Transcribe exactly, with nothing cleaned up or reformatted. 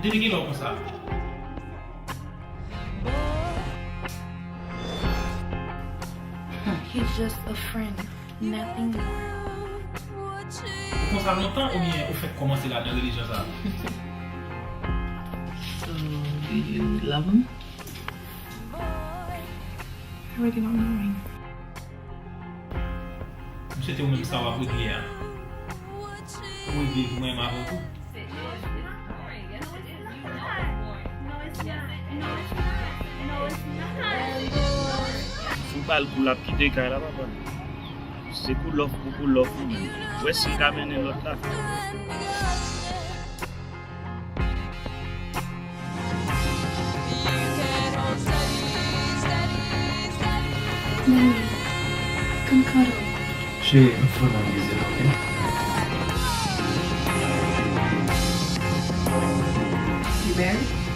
Depi kilè w konsa? He's just a friend, nothing more. Ou konsa lontan oubyen ou fèk kòmanse ladan relijyon sa? So, do you love him? I really don't know him. M swete ou menm sa w ap regle a, ou regle l pou mwen menm avè w tou. Si w ba l kou l ap kite kay la papa. Se kou lòf pou kou lòf ou menm. Ou wè si l ka mennen lòt la. Mommy, come cuddle. Cheri, m founan bizil, ok? You married?